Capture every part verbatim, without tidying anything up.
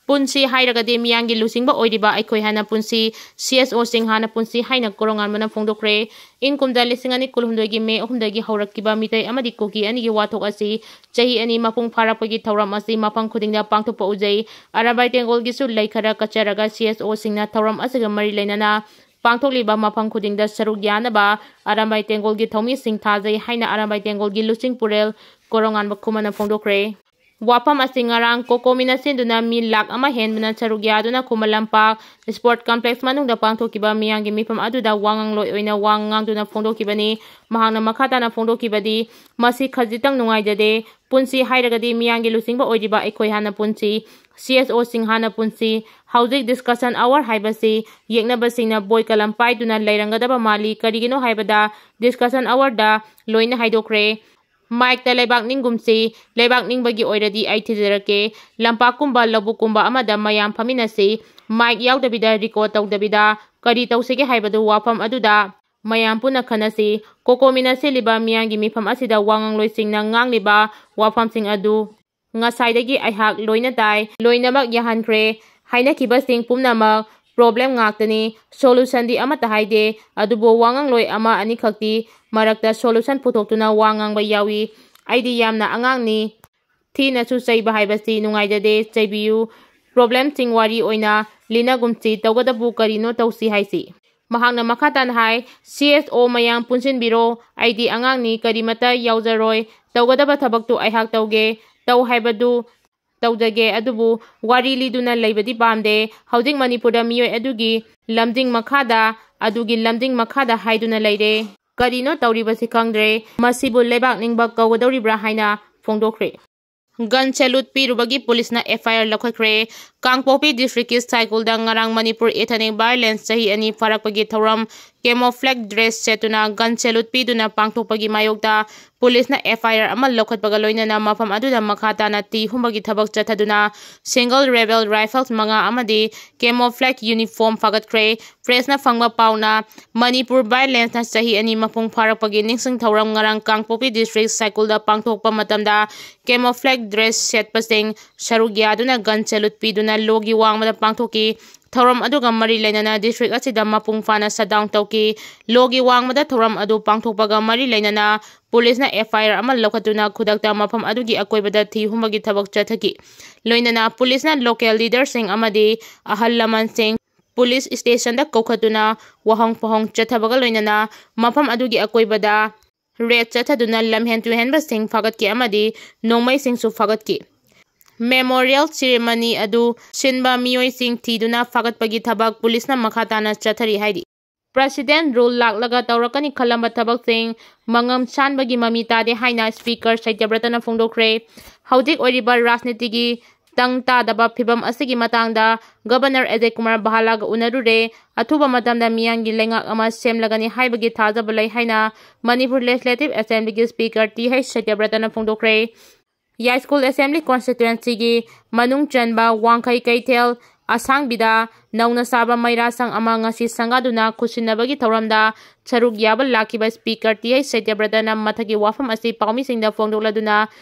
ꯄꯨꯟꯁꯤ ꯍꯥꯏꯔꯒꯗꯤ ꯃꯤꯌꯥꯝꯒꯤ ꯂꯨꯆꯤꯡꯕ ꯑꯣꯏꯔꯤꯕ ꯑꯩꯈꯣꯏ ꯍꯥꯟꯅ ꯄꯨꯟꯁꯤ, ꯁꯤ ꯑꯦꯁ ꯑꯣ ꯁꯤꯡ ꯍꯥꯟꯅ ꯄꯨꯟꯁꯤ ꯍꯥꯏꯅ ꯀꯣꯔꯧꯉꯥꯟꯕꯅ ꯐꯣꯡꯗꯣꯛꯈ꯭ꯔꯦ꯫ ꯏꯪ ꯀꯨꯝꯖꯥ ꯂꯤꯁꯤꯡ ꯑꯅꯤ ꯀꯨꯟꯍꯨꯝꯗꯣꯏꯒꯤ ꯃꯦ ꯑꯍꯨꯝꯗꯒꯤ ꯍꯧꯔꯛꯈꯤꯕ ꯃꯤꯇꯩ ꯑꯃꯗꯤ ꯀꯨꯀꯤ ꯑꯅꯤꯒꯤ ꯋꯥꯊꯣꯛ ꯑꯁꯤ ꯆꯍꯤ ꯑꯅꯤ ꯃꯄꯨꯡ ꯐꯥꯔꯛꯄꯒꯤ ꯊꯧꯔꯝ ꯑꯁꯤ ꯃꯐꯝ ꯈꯨꯗꯤꯡꯗ ꯄꯥꯡꯊꯣꯛꯄ ꯎꯖꯩ꯫ ꯑꯔꯥꯝꯕꯥꯏ ꯇꯦꯡꯒꯣꯜꯒꯤꯁꯨ ꯂꯩ ꯈꯔ ꯀꯠꯆꯔꯒ ꯁꯤ ꯑꯦꯁ ꯑꯣ ꯁꯤꯡꯅ ꯊꯧꯔꯝ ꯑꯁꯤꯒ ꯃꯔꯤ ꯂꯩꯅꯅ ꯄꯥꯡꯊꯣꯛꯂꯤꯕ ꯃꯐꯝ ꯈꯨꯗꯤꯡꯗ ꯁꯔꯨꯛ ꯌꯥꯅꯕ ꯑꯔꯥꯝꯕꯥꯏ ꯇꯦꯡꯒꯣꯜꯒꯤ ꯊꯧꯃꯤꯁꯤꯡ ꯊꯥꯖꯩ ꯍꯥꯏꯅ ꯑꯔꯥꯝꯕꯥꯏ ꯇꯦꯡꯒꯣꯜꯒꯤ ꯂꯨꯆꯤꯡ ꯄꯨꯔꯦꯜ ꯀꯣꯔꯧꯉꯥꯟꯕ ꯈꯨꯃꯟꯅ ꯐꯣꯡꯗꯣꯛꯈ꯭ꯔꯦ꯫ ꯋꯥꯐꯝ ꯑꯁꯤ ꯉꯔꯥꯡ ꯀꯣꯀꯣꯃꯤꯅ ꯁꯤꯟꯗꯨꯅ ꯃꯤ ꯂꯥꯈ ꯑꯃ ꯍꯦꯟꯕꯅ ꯁꯔꯨꯛ ꯌꯥꯗꯨꯅ ꯈꯨꯃꯟ ꯂꯝꯄꯥꯛ ꯁ꯭ꯄꯣꯔꯠ ꯀꯝꯄ꯭ꯂꯦꯛꯁ ꯃꯅꯨꯡꯗ ꯄꯥꯡꯊꯣꯛꯈꯤꯕ ꯃꯤꯌꯥꯝꯒꯤ ꯃꯤꯐꯝ ꯑꯗꯨꯗ ꯋꯥ ꯉꯥꯡꯂꯣꯏ ꯑꯣꯏꯅ ꯋꯥ ꯉꯥꯡꯗꯨꯅ ꯐꯣꯡꯗꯣꯛꯈꯤꯕꯅꯤ꯫ ꯃꯍꯥꯛꯅ ꯃꯈꯥ ꯇꯥꯅ ꯐꯣꯡꯗꯣꯛꯈꯤꯕꯗꯤ, ꯃꯁꯤ ꯈꯖꯤꯛꯇꯪ ꯅꯨꯡꯉꯥꯏꯖꯗꯦ꯫ ꯄꯨꯟꯁꯤ ꯍꯥꯏꯔꯒꯗꯤ ꯃꯤꯌꯥꯝꯒꯤ ꯂꯨꯆꯤꯡꯕ ꯑꯣꯏꯔꯤꯕ ꯑꯩꯈꯣꯏ ꯍꯥꯟꯅ ꯄꯨꯟꯁꯤ, ꯁꯤ ꯑꯦꯁ ꯑꯣ ꯁꯤꯡ ꯍꯥꯟꯅ ꯄꯨꯟꯁꯤ꯫ ꯍꯧꯖꯤꯛ ꯗꯤꯁꯀꯁꯟ ꯑꯋꯥꯔ ꯍꯥꯏꯕꯁꯤ ꯌꯦꯛꯅꯕꯁꯤꯡꯅ ꯕꯣꯏ ꯀꯂꯝ ꯄꯥꯏꯗꯨꯅ ꯂꯩꯔꯝꯒꯗꯕ ꯃꯥꯜꯂꯤ꯫ ꯀꯔꯤꯒꯤꯅꯣ ꯍꯥꯏꯕꯗ ꯗꯤꯁꯀꯁꯟ ꯑꯋꯥꯔꯗ ꯂꯣꯏꯅ ꯍꯥꯏꯗꯣꯛꯈ꯭ꯔꯦ꯫ ꯃꯥꯏꯛꯇ ꯂꯩꯕꯥꯛ ꯅꯤꯡꯒꯨꯝꯁꯤ, ꯂꯩꯕꯥꯛ ꯅꯤꯡꯕꯒꯤ ꯑꯣꯏꯔꯗꯤ ꯑꯩ ꯊꯤꯖꯔꯛꯀꯦ꯫ ꯂꯝꯄꯥꯛꯀꯨꯝꯕ ꯂꯧꯕꯨꯛꯀꯨꯝꯕ ꯑꯃꯗ ꯃꯌꯥꯝ ꯐꯝꯃꯤꯟꯅꯁꯤ꯫ ꯃꯥꯏꯛ ꯌꯥꯎꯗꯕꯤꯗ, ꯔꯦꯀꯣꯔꯗ ꯇꯧꯗꯕꯤꯗ ꯀꯔꯤ ꯇꯧꯁꯤꯒꯦ ꯍꯥꯏꯕꯗꯨ ꯋꯥꯐꯝ ꯑꯗꯨꯗ ꯃꯌꯥꯝ ꯄꯨꯟꯅ ꯈꯟꯅꯁꯤ꯫ ꯀꯣꯀꯣꯃꯤꯅ ꯁꯤꯜꯂꯤꯕ ꯃꯤꯌꯥꯝꯒꯤ ꯃꯤꯐꯝ ꯑꯁꯤꯗ ꯋꯥ ꯉꯥꯡꯂꯣꯏꯁꯤꯡꯅ ꯉꯥꯡꯂꯤꯕ ꯋꯥꯐꯝꯁꯤꯡ ꯑꯗꯨ ꯉꯁꯥꯏꯗꯒꯤ ꯑꯩꯍꯥꯛ ꯂꯣꯏꯅ ꯇꯥꯏ, ꯂꯣꯏꯅꯃꯛ ꯌꯥꯍꯟꯈ꯭ꯔꯦ꯫ ꯍꯥꯏꯅꯈꯤꯕꯁꯤꯡ ꯄꯨꯝꯅꯃꯛ ꯄ꯭ꯔꯣꯕ꯭ꯂꯦꯝ ꯉꯥꯛꯇꯅꯤ, ꯁꯣꯂꯨꯁꯟꯗꯤ ꯑꯃꯠꯇ ꯍꯥꯏꯗꯦ꯫ ꯑꯗꯨꯕꯨ ꯋꯥ ꯉꯥꯡꯂꯣꯏ ꯑꯃ ꯑꯅꯤꯈꯛꯇꯤ ꯃꯔꯛꯇ ꯁꯣꯂꯨꯁꯟ ꯄꯨꯊꯣꯛꯇꯨꯅ ꯋꯥ ꯉꯥꯡꯕ ꯌꯥꯎꯏ꯫ ꯑꯩꯗꯤ ꯌꯥꯝꯅ ꯑꯉꯥꯡꯅꯤ꯫ ꯊꯤꯅꯁꯨ ꯆꯩꯕ ꯍꯥꯏꯕꯁꯤ ꯅꯨꯡꯉꯥꯏꯖꯗꯦ꯫ ꯆꯩꯕꯤꯌꯨ꯫ ꯄ꯭ꯔꯣꯕ꯭ꯂꯦꯝꯁꯤꯡ ꯋꯥꯔꯤ ꯑꯣꯏꯅ ꯂꯤꯅꯒꯨꯝꯁꯤ꯫ ꯇꯧꯒꯗꯕꯨ ꯀꯔꯤꯅꯣ ꯇꯧꯁꯤ ꯍꯥꯏꯁꯤ꯫ ꯃꯍꯥꯛꯅ ꯃꯈꯥ ꯇꯥꯅ ꯍꯥꯏ, "ꯁꯤ ꯑꯦꯁ ꯑꯣ ꯃꯌꯥꯝ ꯄꯨꯟꯁꯤꯟꯕꯤꯔꯣ꯫ ꯑꯩꯗꯤ ꯑꯉꯥꯡꯅꯤ, ꯀꯔꯤꯃꯠꯇ ꯌꯥꯎꯖꯔꯣꯏ꯫ ꯇꯧꯒꯗꯕ ꯊꯕꯛꯇꯨ ꯑꯩꯍꯥꯛ ꯇꯧꯒꯦ꯫ ꯇꯧ ꯍꯥꯏꯕꯗꯨ ꯇꯧꯖꯒꯦ, ꯑꯗꯨꯕꯨ ꯋꯥꯔꯤ ꯂꯤꯗꯨꯅ ꯂꯩꯕꯗꯤ ꯄꯥꯝꯗꯦ꯫ ꯍꯧꯖꯤꯛ ꯃꯅꯤꯄꯨꯔꯗ ꯃꯤꯑꯣꯏ ꯑꯗꯨꯒꯤ ꯂꯝꯖꯤꯡ ꯃꯈꯥꯗ, ꯑꯗꯨꯒꯤ ꯂꯝꯖꯤꯡ ꯃꯈꯥꯗ ꯍꯥꯏꯗꯨꯅ ꯂꯩꯔꯦ꯫ ꯀꯔꯤꯅꯣ ꯇꯧꯔꯤꯕꯁꯤ ꯈꯪꯗ꯭ꯔꯦ꯫ ꯃꯁꯤꯕꯨ ꯂꯩꯕꯥꯛ ꯅꯤꯡꯕ ꯀꯧꯒꯗꯧꯔꯤꯕ꯭ꯔꯥ?" ꯍꯥꯏꯅ ꯐꯣꯡꯗꯣꯛꯈ꯭ꯔꯦ꯫ ꯒꯟ ꯁꯦꯂꯨꯠ ꯄꯤꯔꯨꯕꯒꯤ ꯄꯨꯂꯤꯁꯅ ꯑꯦꯐ ꯑꯥꯏ ꯑꯥꯔ ꯂꯧꯈꯠꯈ꯭ꯔꯦ꯫ ꯀꯥꯡꯄꯣꯛꯄꯤ ꯗꯤꯁꯇ꯭ꯔꯤꯛꯀꯤ ꯁꯥꯏꯒꯣꯜꯗ ꯉꯔꯥꯡ ꯃꯅꯤꯄꯨꯔ ethnic violence ꯆꯍꯤ ꯑꯅꯤ ꯐꯥꯔꯛꯄꯒꯤ ꯊꯧꯔꯝ camouflage dress ꯁꯦꯠꯇꯨꯅ gun salute ꯄꯤꯗꯨꯅ ꯄꯥꯡꯊꯣꯛꯄꯒꯤ ꯃꯥꯌꯣꯛꯇ ꯄꯨꯂꯤꯁꯅ F I R ꯑꯃ ꯂꯧꯈꯠꯄꯒ ꯂꯣꯏꯅꯅ ꯃꯐꯝ ꯑꯗꯨꯗ ꯃꯈꯥ ꯇꯥꯅ ꯊꯤ ꯍꯨꯝꯕꯒꯤ ꯊꯕꯛ ꯆꯠꯊꯗꯨꯅ single barrel rifles ꯃꯉꯥ ꯑꯃꯗꯤ camouflage uniform ꯐꯥꯒꯠꯈ꯭ꯔꯦ꯫ Pressꯅ ꯐꯪꯕ ꯄꯥꯎꯅ ꯃꯅꯤꯄꯨꯔ violenceꯅ ꯆꯍꯤ ꯑꯅꯤ ꯃꯄꯨꯡ ꯐꯥꯔꯛꯄꯒꯤ ꯅꯤꯡꯁꯤꯡ ꯊꯧꯔꯝ ꯉꯔꯥꯡ ꯀꯥꯡꯄꯣꯛꯄꯤ district ꯁꯥꯏꯀꯨꯜꯗ ꯄꯥꯡꯊꯣꯛꯄ ꯃꯇꯝꯗ camouflage dress ꯁꯦꯠꯄꯁꯤꯡ ꯁꯔꯨꯛ ꯌꯥꯗꯨꯅ gun salute ꯄꯤꯗꯨꯅ ꯂꯣꯒꯤ ꯋꯥꯡꯃꯗ ꯄꯥꯡꯊꯣꯛꯈꯤ꯫ ꯊꯧꯔꯝ ꯑꯗꯨꯒ ꯃꯔꯤ ꯂꯩꯅꯅ district ꯑꯁꯤꯗ ꯃꯄꯨꯡ ꯐꯥꯅ shutdown ꯇꯧꯈꯤ꯫ ꯂꯣꯒꯤ ꯋꯥꯡꯃꯗ ꯊꯧꯔꯝ ꯑꯗꯨ ꯄꯥꯡꯊꯣꯛꯄꯒ ꯃꯔꯤ ꯂꯩꯅꯅ ꯄꯨꯂꯤꯁꯅ F I R ꯑꯃ ꯂꯧꯈꯠꯇꯨꯅ ꯈꯨꯗꯛꯇ ꯃꯐꯝ ꯑꯗꯨꯒꯤ ꯑꯀꯣꯏꯕꯗ ꯊꯤ ꯍꯨꯝꯕꯒꯤ ꯊꯕꯛ ꯆꯠꯊꯈꯤ꯫ ꯂꯣꯏꯅꯅ ꯄꯨꯂꯤꯁꯅ local leaderꯁꯤꯡ ꯑꯃꯗꯤ ꯑꯍꯜ ꯂꯃꯟꯁꯤꯡ ꯄꯨꯂꯤꯁ stationꯗ ꯀꯧꯈꯠꯇꯨꯅ ꯋꯥꯍꯪ ꯄꯥꯎꯍꯪ ꯆꯠꯊꯕꯒ ꯂꯣꯏꯅꯅ ꯃꯐꯝ ꯑꯗꯨꯒꯤ ꯑꯀꯣꯏꯕꯗ raid ꯆꯠꯊꯗꯨꯅ ꯂꯝꯍꯦꯟ ꯇꯨꯍꯦꯟꯕꯁꯤꯡ ꯐꯥꯒꯠꯈꯤ ꯑꯃꯗꯤ ꯅꯣꯡꯃꯩꯁꯤꯡꯁꯨ ꯐꯥꯒꯠꯈꯤ꯫ Memorial ceremony ꯑꯗꯨ ꯁꯤꯟꯕ ꯃꯤꯑꯣꯏꯁꯤꯡ ꯊꯤꯗꯨꯅ ꯐꯥꯒꯠꯄꯒꯤ ꯊꯕꯛ ꯄꯨꯂꯤꯁꯅ ꯃꯈꯥ ꯇꯥꯅ ꯆꯠꯊꯔꯤ ꯍꯥꯏꯔꯤ꯫ President rule ꯂꯥꯛꯂꯒ ꯇꯧꯔꯛꯀꯅꯤ ꯈꯜꯂꯝꯕ ꯊꯕꯛꯁꯤꯡ ꯃꯉꯝ ꯁꯥꯟꯕꯒꯤ ꯃꯃꯤ ꯇꯥꯗꯦ ꯍꯥꯏꯅ Speaker ꯁꯇ꯭ꯌꯕ꯭ꯔꯇꯅ ꯐꯣꯡꯗꯣꯛꯈ꯭ꯔꯦ꯫ ꯍꯧꯖꯤꯛ ꯑꯣꯏꯔꯤꯕ ꯔꯥꯖꯅꯤꯇꯤꯒꯤ ꯇꯪ ꯇꯥꯗꯕ ꯐꯤꯕꯝ ꯑꯁꯤꯒꯤ ꯃꯇꯥꯡꯗ Governor ꯑꯖꯌ ꯀꯨꯃꯥꯔ ꯚꯥꯂꯥꯒ ꯎꯅꯔꯨꯔꯦ꯫ ꯑꯊꯨꯕ ꯃꯇꯝꯗ ꯃꯤꯌꯥꯝꯒꯤ ꯂꯩꯉꯥꯛ ꯑꯃ ꯁꯦꯝꯂꯒꯅꯤ ꯍꯥꯏꯕꯒꯤ ꯊꯥꯖꯕ ꯂꯩ ꯍꯥꯏꯅ ꯃꯅꯤꯄꯨꯔ Legislative Assemblyꯒꯤ Speaker ꯇꯤ ꯍꯩꯆ ꯁꯇ꯭ꯌꯕ꯭ꯔꯇꯅ ꯐꯣꯡꯗꯣꯛꯈ꯭ꯔꯦ꯫ ꯌꯥꯏꯁ꯭ꯀꯨꯜ Assembly Constituencyꯒꯤ ꯃꯅꯨꯡ ꯆꯟꯕ ꯋꯥꯡꯈꯩ ꯀꯩꯊꯦꯜ ꯑꯁꯥꯡꯕꯤꯗ ꯅꯧꯅ ꯁꯥꯕ ꯃꯩꯔꯥ ꯁꯪ ꯑꯃ ꯉꯁꯤ ꯁꯪꯒꯥꯗꯨꯅ ꯈꯨꯠꯁꯤꯟꯅꯕꯒꯤ ꯊꯧꯔꯝꯗ ꯁꯔꯨꯛ ꯌꯥꯕ ꯂꯥꯛꯈꯤꯕ Speaker ꯇꯤ ꯍꯩꯆ ꯁꯇ꯭ꯌꯕ꯭ꯔꯇꯅ ꯃꯊꯛꯀꯤ ꯋꯥꯐꯝ ꯑꯁꯤ ꯄꯥꯎꯃꯤꯁꯤꯡꯗ ꯐꯣꯡꯗꯣꯛꯂꯗꯨꯅ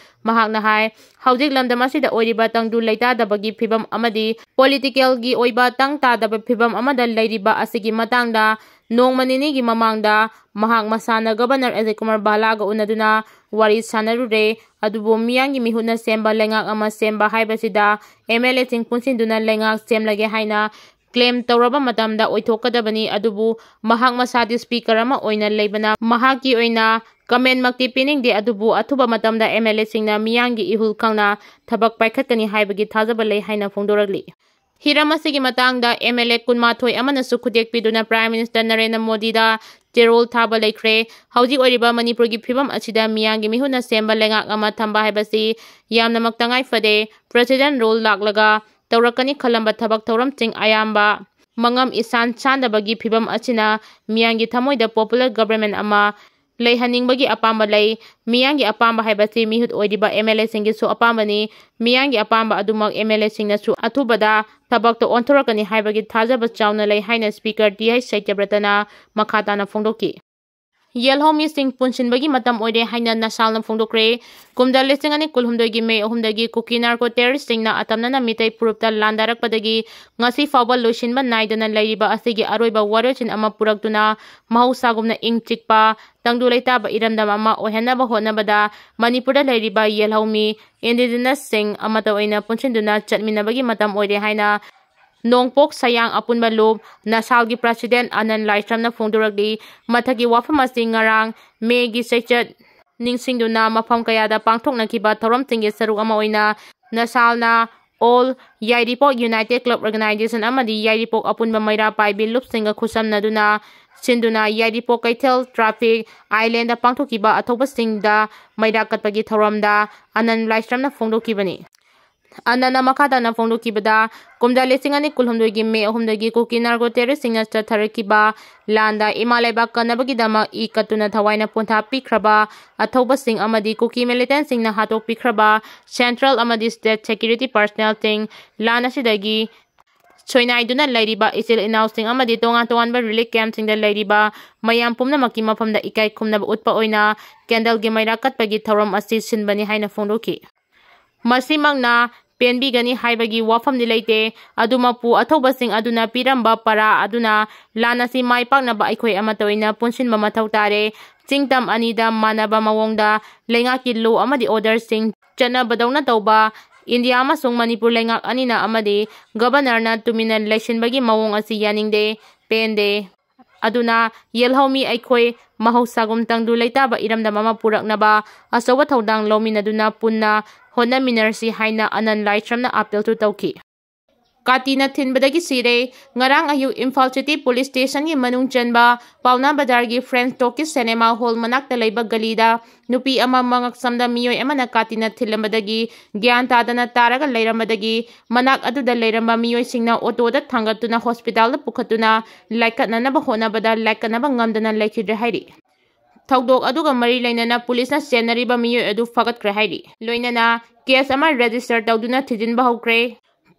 ꯃꯍꯥꯛꯅ ꯍꯥꯏ, ꯍꯧꯖꯤꯛ ꯂꯝꯗꯝ ꯑꯁꯤꯗ ꯑꯣꯏꯔꯤꯕ ꯇꯪꯗꯨ ꯂꯩꯇꯥꯗꯕꯒꯤ ꯐꯤꯕꯝ ꯑꯃꯗꯤ politicalꯒꯤ ꯑꯣꯏꯕ ꯇꯪ ꯇꯥꯗꯕ ꯐꯤꯕꯝ ꯑꯃꯗ ꯂꯩꯔꯤꯕ ꯑꯁꯤꯒꯤ ꯃꯇꯥꯡꯗ ꯅꯣꯡꯃ ꯅꯤꯅꯤꯒꯤ ꯃꯃꯥꯡꯗ ꯃꯍꯥꯛ ꯃꯁꯥꯅ Governor ꯑꯖꯌ ꯀꯨꯃꯥꯔ ꯚꯥꯂꯥꯒ ꯎꯅꯗꯨꯅ ꯋꯥꯔꯤ ꯁꯥꯟꯅꯔꯨꯔꯦ꯫ ꯑꯗꯨꯕꯨ ꯃꯤꯌꯥꯝꯒꯤ ꯃꯤꯍꯨꯠꯅ ꯁꯦꯝꯕ ꯂꯩꯉꯥꯛ ꯑꯃ ꯁꯦꯝꯕ ꯍꯥꯏꯕꯁꯤꯗ M L Aꯁꯤꯡ ꯄꯨꯟꯁꯤꯟꯗꯨꯅ ꯂꯩꯉꯥꯛ ꯁꯦꯝꯂꯒꯦ ꯍꯥꯏꯅ claim ꯇꯧꯔꯕ ꯃꯇꯝꯗ ꯑꯣꯏꯊꯣꯛꯀꯗꯕꯅꯤ꯫ ꯑꯗꯨꯕꯨ ꯃꯍꯥꯛ ꯃꯁꯥꯗꯤ Speaker ꯑꯃ ꯑꯣꯏꯅ ꯂꯩꯕꯅ ꯃꯍꯥꯛꯀꯤ ꯑꯣꯏꯅ commentꯃꯛꯇꯤ ꯄꯤꯅꯤꯡꯗꯦ꯫ ꯑꯗꯨꯕꯨ ꯑꯊꯨꯕ ꯃꯇꯝꯗ M L Aꯁꯤꯡꯅ ꯃꯤꯌꯥꯝꯒꯤ ꯏꯍꯨꯜ ꯈꯪꯅ ꯊꯕꯛ ꯄꯥꯏꯈꯠꯀꯅꯤ ꯍꯥꯏꯕꯒꯤ ꯊꯥꯖꯕ ꯂꯩ ꯍꯥꯏꯅ ꯐꯣꯡꯗꯣꯔꯛꯂꯤ꯫ ꯍꯤꯔꯝ ꯑꯁꯤꯒꯤ ꯃꯇꯥꯡꯗ M L A ꯀꯨꯟꯃꯥꯊꯣꯏ ꯑꯃꯅꯁꯨ ꯈꯨꯗꯦꯛ ꯄꯤꯗꯨꯅ Prime Minister ꯅꯔꯦꯟꯗ꯭ꯔ ꯃꯣꯗꯤꯗ ꯆꯦꯔꯣꯜ ꯊꯥꯕ ꯂꯩꯈ꯭ꯔꯦ꯫ ꯍꯧꯖꯤꯛ ꯑꯣꯏꯔꯤꯕ ꯃꯅꯤꯄꯨꯔꯒꯤ ꯐꯤꯕꯝ ꯑꯁꯤꯗ ꯃꯤꯌꯥꯝꯒꯤ ꯃꯤꯍꯨꯠꯅ ꯁꯦꯝꯕ ꯂꯩꯉꯥꯛ ꯑꯃ ꯊꯝꯕ ꯍꯥꯏꯕꯁꯤ ꯌꯥꯝꯅꯃꯛ ꯇꯉꯥꯏ ꯐꯗꯦ꯫ President rule ꯂꯥꯛꯂꯒ ꯇꯧꯔꯛꯀꯅꯤ ꯈꯜꯂꯝꯕ ꯊꯕꯛ ꯊꯧꯔꯝꯁꯤꯡ ꯑꯌꯥꯝꯕ ꯃꯉꯝ ꯏꯁꯥꯟ ꯆꯥꯟꯗꯕꯒꯤ ꯐꯤꯕꯝ ꯑꯁꯤꯅ ꯃꯤꯌꯥꯝꯒꯤ ꯊꯃꯣꯏꯗ popular government ꯑꯃ ꯂꯩꯍꯟꯅꯤꯡꯕꯒꯤ ꯑꯄꯥꯝꯕ ꯂꯩ꯫ ꯃꯤꯌꯥꯝꯒꯤ ꯑꯄꯥꯝꯕ ꯍꯥꯏꯕꯁꯤ ꯃꯤꯍꯨꯠ ꯑꯣꯏꯔꯤꯕ MLA ꯁꯤꯡꯒꯤꯁꯨ ꯑꯄꯥꯝꯕꯅꯤ꯫ ꯃꯤꯌꯥꯝꯒꯤ ꯑꯄꯥꯝꯕ ꯑꯗꯨꯃꯛ MLA ꯁꯤꯡꯅꯁꯨ ꯑꯊꯨꯕꯗ ꯊꯕꯛꯇ ꯑꯣꯟꯊꯣꯔꯛꯀꯅꯤ ꯍꯥꯏꯕꯒꯤ ꯊꯥꯖꯕ ꯆꯥꯎꯅ ꯂꯩ ꯍꯥꯏꯅ Speaker ꯇꯤ ꯑꯩꯆ ꯁꯇ꯭ꯌꯕ꯭ꯔꯇꯅ ꯃꯈꯥ ꯇꯥꯅ ꯐꯣꯡꯗꯣꯛꯈꯤ꯫ ꯌꯦꯜꯍꯧꯃꯤꯁꯤꯡ ꯄꯨꯟꯁꯤꯟꯕꯒꯤ ꯃꯇꯝ ꯑꯣꯏꯔꯦ ꯍꯥꯏꯅ ꯅꯁꯥꯜꯅ ꯐꯣꯡꯗꯣꯛꯈ꯭ꯔꯦ꯫ ꯀꯨꯝꯖꯥ ꯂꯤꯁꯤꯡ ꯑꯅꯤ ꯀꯨꯟꯍꯨꯝꯗꯣꯏꯒꯤ ꯃꯦ ꯑꯍꯨꯝꯗꯒꯤ ꯀꯨꯀꯤ narco terrorist ꯁꯤꯡꯅ ꯑꯇꯝꯅꯅ ꯃꯤꯇꯩ ꯐꯨꯔꯨꯞꯇ ꯂꯥꯟꯗꯥꯔꯛꯄꯗꯒꯤ ꯉꯁꯤ ꯐꯥꯎꯕ ꯂꯣꯏꯁꯤꯟꯕ ꯅꯥꯏꯗꯅ ꯂꯩꯔꯤꯕ ꯑꯁꯤꯒꯤ ꯑꯔꯣꯏꯕ ꯋꯥꯔꯣꯏꯁꯤꯟ ꯑꯃ ꯄꯨꯔꯛꯇꯨꯅ ꯃꯍꯧꯁꯥꯒꯨꯝꯅ ꯏꯪ ꯆꯤꯛꯄ, ꯇꯪꯗꯨ ꯂꯩꯇꯥꯕ ꯏꯔꯝꯗꯝ ꯑꯃ ꯑꯣꯏꯍꯟꯅꯕ ꯍꯣꯠꯅꯕꯗ ꯃꯅꯤꯄꯨꯔꯗ ꯂꯩꯔꯤꯕ ꯌꯦꯜꯍꯧꯃꯤ indigenous ꯁꯤꯡ ꯑꯃꯠꯇ ꯑꯣꯏꯅ ꯄꯨꯟꯁꯤꯟꯗꯨꯅ ꯆꯠꯃꯤꯟꯅꯕꯒꯤ ꯃꯇꯝ ꯑꯣꯏꯔꯦ ꯍꯥꯏꯅ ꯅꯣꯡꯄꯣꯛ ꯁꯌꯥꯡ ꯑꯄꯨꯟꯕ ꯂꯨꯞ ꯅꯁꯥꯜꯒꯤ president ꯑꯅꯟ ꯂꯥꯏꯁ꯭ꯔꯝꯅ ꯐꯣꯡꯗꯣꯔꯛꯂꯤ꯫ ꯃꯊꯛꯀꯤ ꯋꯥꯐꯝ ꯑꯁꯤ ꯉꯔꯥꯡ ꯃꯦꯒꯤ ꯆꯩꯆꯠ ꯅꯤꯡꯁꯤꯡꯗꯨꯅ ꯃꯐꯝ ꯀꯌꯥꯗ ꯄꯥꯡꯊꯣꯛꯅꯈꯤꯕ ꯊꯧꯔꯝꯁꯤꯡꯒꯤ ꯁꯔꯨꯛ ꯑꯃ ꯑꯣꯏꯅ ꯅꯁꯥꯜꯅ All ꯌꯥꯏꯔꯤꯄꯣꯛ United Club Organization ꯑꯃꯗꯤ ꯌꯥꯏꯔꯤꯄꯣꯛ ꯑꯄꯨꯟꯕ ꯃꯩꯔꯥ ꯄꯥꯏꯕꯤ ꯂꯨꯞꯁꯤꯡꯒ ꯈꯨꯠꯁꯝꯅꯗꯨꯅ ꯁꯤꯟꯗꯨꯅ ꯌꯥꯏꯔꯤꯄꯣꯛ ꯀꯩꯊꯦꯜ traffic island ꯄꯥꯡꯊꯣꯛꯈꯤꯕ ꯑꯊꯧꯕꯁꯤꯡꯗ ꯃꯩꯔꯥ ꯀꯠꯄꯒꯤ ꯊꯧꯔꯝꯗ ꯑꯅꯟ ꯂꯥꯏꯁ꯭ꯔꯝꯅ ꯐꯣꯡꯗꯣꯛꯈꯤꯕꯅꯤ꯫ ꯑꯅꯟꯅ ꯃꯈꯥ ꯇꯥꯅ ꯐꯣꯡꯗꯣꯛꯈꯤꯕꯗ, ꯀꯨꯝꯖꯥ ꯂꯤꯁꯤꯡ ꯑꯅꯤ ꯀꯨꯟꯍꯨꯝꯗꯣꯏꯒꯤ ꯃꯦ ꯑꯍꯨꯝꯗꯒꯤ ꯀꯨꯀꯤ narco terrorist ꯁꯤꯡꯅ ꯆꯠꯊꯔꯛꯈꯤꯕ ꯂꯥꯟꯗ ꯏꯃꯥ ꯂꯩꯕꯥꯛ ꯀꯟꯅꯕꯒꯤꯗꯃꯛ ꯏ ꯀꯠꯇꯨꯅ ꯊꯋꯥꯏꯅ ꯄꯣꯟꯊꯥ ꯄꯤꯈ꯭ꯔꯕ ꯑꯊꯧꯕꯁꯤꯡ ꯑꯃꯗꯤ ꯀꯨꯀꯤ militant ꯁꯤꯡꯅ ꯍꯥꯠꯇꯣꯛꯄꯤꯈ꯭ꯔꯕ central ꯑꯃꯗꯤ state security personnel ꯁꯤꯡ, ꯂꯥꯟ ꯑꯁꯤꯗꯒꯤ ꯁꯣꯏꯅꯥꯏꯗꯨꯅ ꯂꯩꯔꯤꯕ ꯏꯆꯤꯜ ꯏꯅꯥꯎꯁꯤꯡ ꯑꯃꯗꯤ ꯇꯣꯉꯥꯟ ꯇꯣꯉꯥꯟꯕ relief camp ꯁꯤꯡꯗ ꯂꯩꯔꯤꯕ ꯃꯌꯥꯝ ꯄꯨꯝꯅꯃꯛꯀꯤ ꯃꯐꯝꯗ ꯏꯀꯥꯏ ꯈꯨꯝꯅꯕ ꯎꯠꯄ ꯑꯣꯏꯅ candle ꯒꯤ ꯃꯩꯔꯥ ꯀꯠꯄꯒꯤ ꯊꯧꯔꯝ ꯑꯁꯤ ꯁꯤꯟꯕꯅꯤ ꯍꯥꯏꯅ ꯐꯣꯡꯗꯣꯛꯈꯤ꯫ ꯃꯁꯤꯃꯛꯅ ꯄꯦꯟꯕꯤꯒꯅꯤ ꯍꯥꯏꯕꯒꯤ ꯋꯥꯐꯝꯗꯤ ꯂꯩꯇꯦ꯫ ꯑꯗꯨꯃꯛꯄꯨ, ꯑꯊꯧꯕꯁꯤꯡ ꯑꯗꯨꯅ ꯄꯤꯔꯝꯕ ꯄꯔꯥ ꯑꯗꯨꯅ ꯂꯥꯟ ꯑꯁꯤ ꯃꯥꯏ ꯄꯥꯛꯅꯕ ꯑꯩꯈꯣꯏ ꯑꯃꯠꯇ ꯑꯣꯏꯅ ꯄꯨꯟꯁꯤꯟꯕ ꯃꯊꯧ ꯇꯥꯔꯦ꯫ ꯆꯤꯡꯇꯝ ꯑꯅꯤꯗ ꯃꯥꯟꯅꯕ ꯃꯑꯣꯡꯗ ꯂꯩꯉꯥꯛꯀꯤ law ꯑꯃꯗꯤ order ꯁꯤꯡ ꯆꯠꯅꯕꯗꯧꯅ ꯇꯧꯕ ꯏꯟꯗꯤꯌꯥ ꯑꯃꯁꯨꯡ ꯃꯅꯤꯄꯨꯔ ꯂꯩꯉꯥꯛ ꯑꯅꯤꯅ ꯑꯃꯗꯤ Governor ꯅ ꯇꯨꯃꯤꯟꯅ ꯂꯩꯁꯤꯟꯕꯒꯤ ꯃꯑꯣꯡ ꯑꯁꯤ ꯌꯥꯅꯤꯡꯗꯦ, ꯄꯦꯟꯗꯦ꯫ ꯑꯗꯨꯅ ꯌꯦꯜꯍꯧꯃꯤ ꯑꯩꯈꯣꯏ ꯃꯍꯧꯁꯥꯒꯨꯝ ꯇꯪꯗꯨ ꯂꯩꯇꯥꯕ ꯏꯔꯝꯗꯝ ꯑꯃ ꯄꯨꯔꯛꯅꯕ ꯑꯆꯧꯕ ꯊꯧꯗꯥꯡ ꯂꯧꯃꯤꯟꯅꯗꯨꯅ ꯄꯨꯟꯅ ꯍꯣꯠꯅꯃꯤꯟꯅꯔꯁꯤ ꯍꯥꯏꯅ ꯑꯅꯟ ꯂꯥꯏꯁ꯭ꯔꯝꯅ appeal ꯁꯨ ꯇꯧꯈꯤ꯫ ꯀꯥꯇꯤꯅ ꯊꯤꯟꯕꯗꯒꯤ ꯁꯤꯔꯦ꯫ ꯉꯔꯥꯡ ꯑꯌꯨꯛ ꯏꯝꯐꯥꯜ ꯁꯤꯇꯤ ꯄꯨꯂꯤꯁ ꯁ꯭ꯇꯦꯁꯟꯒꯤ ꯃꯅꯨꯡ ꯆꯟꯕ ꯄꯥꯎꯅꯥ ꯕꯖꯥꯔꯒꯤ ꯐ꯭ꯔꯦꯟꯁ ꯇꯣꯀꯤꯁ ꯁꯤꯅꯦꯃꯥ ꯍꯣꯜ ꯃꯅꯥꯛꯇ ꯂꯩꯕ ꯒꯂꯤꯗ ꯅꯨꯄꯤ ꯑꯃ ꯃꯉꯛꯁꯝꯗ ꯃꯤꯑꯣꯏ ꯑꯃꯅ ꯀꯥꯇꯤꯅ ꯊꯤꯜꯂꯝꯕꯗꯒꯤ ꯒ꯭ꯌꯥꯟ ꯇꯥꯗꯅ ꯇꯥꯔꯒ ꯂꯩꯔꯝꯕꯗꯒꯤ ꯃꯅꯥꯛ ꯑꯗꯨꯗ ꯂꯩꯔꯝꯕ ꯃꯤꯑꯣꯏꯁꯤꯡꯅ ꯑꯣꯇꯣꯗ ꯊꯥꯡꯒꯠꯇꯨꯅ ꯍꯣꯁꯄꯤꯇꯥꯜꯗ ꯄꯨꯈꯠꯇꯨꯅ ꯂꯥꯏꯀꯠꯅꯅꯕ ꯍꯣꯠꯅꯕꯗ ꯂꯥꯏꯀꯠꯅꯕ ꯉꯝꯗꯅ ꯂꯩꯈꯤꯗ꯭ꯔꯦ ꯍꯥꯏꯔꯤ꯫ ꯊꯧꯗꯣꯛ ꯑꯗꯨꯒ ꯃꯔꯤ ꯂꯩꯅꯅ ꯄꯨꯂꯤꯁꯅ ꯆꯦꯟꯅꯔꯤꯕ ꯃꯤꯑꯣꯏ ꯑꯗꯨ ꯐꯥꯒꯠꯈ꯭ꯔꯦ ꯍꯥꯏꯔꯤ꯫ ꯂꯣꯏꯅꯅ ꯀꯦꯁ ꯑꯃ ꯔꯦꯖꯤꯁꯇꯔ ꯇꯧꯗꯨꯅ ꯊꯤꯖꯤꯟꯕ ꯍꯧꯈ꯭ꯔꯦ꯫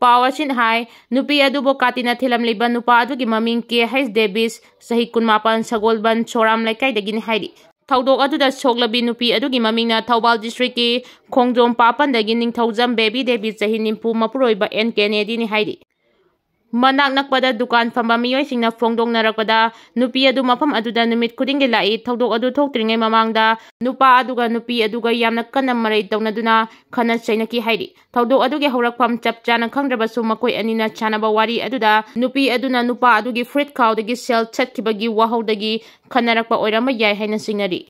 ꯄꯥꯎ ꯑꯁꯤꯅ ꯍꯥꯏ, ꯅꯨꯄꯤ ꯑꯗꯨꯕꯨ ꯀꯥꯇꯤꯅ ꯊꯤꯜꯂꯝꯂꯤꯕ ꯅꯨꯄꯥ ꯑꯗꯨꯒꯤ ꯃꯃꯤꯡ ꯀꯦ ꯍꯩꯁ ꯗꯦꯕꯤꯁ, ꯆꯍꯤ ꯀꯨꯟꯃꯥꯄꯟ, ꯁꯒꯣꯜꯕꯟ ꯁꯣꯔꯥꯝ ꯂꯩꯀꯥꯏꯗꯒꯤꯅꯤ ꯍꯥꯏꯔꯤ꯫ ꯊꯧꯗꯣꯛ ꯑꯗꯨꯗ ꯁꯣꯛꯂꯕꯤ ꯅꯨꯄꯤ ꯑꯗꯨꯒꯤ ꯃꯃꯤꯡꯅ ꯊꯧꯕꯥꯜ ꯗꯤꯁꯇ꯭ꯔꯤꯛꯀꯤ ꯈꯣꯡꯖꯣꯝ ꯄꯥꯄꯟꯗꯒꯤ ꯅꯤꯡꯊꯧꯖꯝ ꯕꯦꯕꯤ ꯗꯦꯕꯤ, ꯆꯍꯤ ꯅꯤꯐꯨ, ꯃꯄꯨꯔꯣꯏꯕ ꯑꯦꯟ ꯀꯦꯅꯦꯗꯤꯅꯤ ꯍꯥꯏꯔꯤ꯫ ꯃꯅꯥꯛ ꯅꯛꯄꯗ ꯗꯨꯀꯥꯟ ꯐꯝꯕ ꯃꯤꯑꯣꯏꯁꯤꯡꯅ ꯐꯣꯡꯗꯣꯛꯅꯔꯛꯄꯗ, ꯅꯨꯄꯤ ꯑꯗꯨ ꯃꯐꯝ ꯑꯗꯨꯗ ꯅꯨꯃꯤꯠ ꯈꯨꯗꯤꯡꯒꯤ ꯂꯥꯛꯏ꯫ ꯊꯧꯗꯣꯛ ꯑꯗꯨ ꯊꯣꯛꯇ꯭ꯔꯤꯉꯩ ꯃꯃꯥꯡꯗ ꯅꯨꯄꯥ ꯑꯗꯨꯒ ꯅꯨꯄꯤ ꯑꯗꯨꯒ ꯌꯥꯝꯅ ꯀꯟꯅ ꯃꯔꯩ ꯇꯧꯅꯗꯨꯅ ꯈꯠꯅ ꯆꯩꯅꯈꯤ ꯍꯥꯏꯔꯤ꯫ ꯊꯧꯗꯣꯛ ꯑꯗꯨꯒꯤ ꯍꯧꯔꯛꯐꯝ ꯆꯞ ꯆꯥꯅ ꯈꯪꯗ꯭ꯔꯕꯁꯨ, ꯃꯈꯣꯏ ꯑꯅꯤꯅ ꯁꯥꯟꯅꯕ ꯋꯥꯔꯤ ꯑꯗꯨꯗ ꯅꯨꯄꯤ ꯑꯗꯨꯅ ꯅꯨꯄꯥ ꯑꯗꯨꯒꯤ ꯐꯨꯔꯤꯠ ꯈꯥꯎꯗꯒꯤ ꯁꯦꯜ ꯆꯠꯈꯤꯕꯒꯤ ꯋꯥꯍꯧꯗꯒꯤ ꯈꯟꯅꯔꯛꯄ ꯑꯣꯏꯔꯝꯕ ꯌꯥꯏ ꯍꯥꯏꯅ ꯆꯤꯡꯅꯔꯤ꯫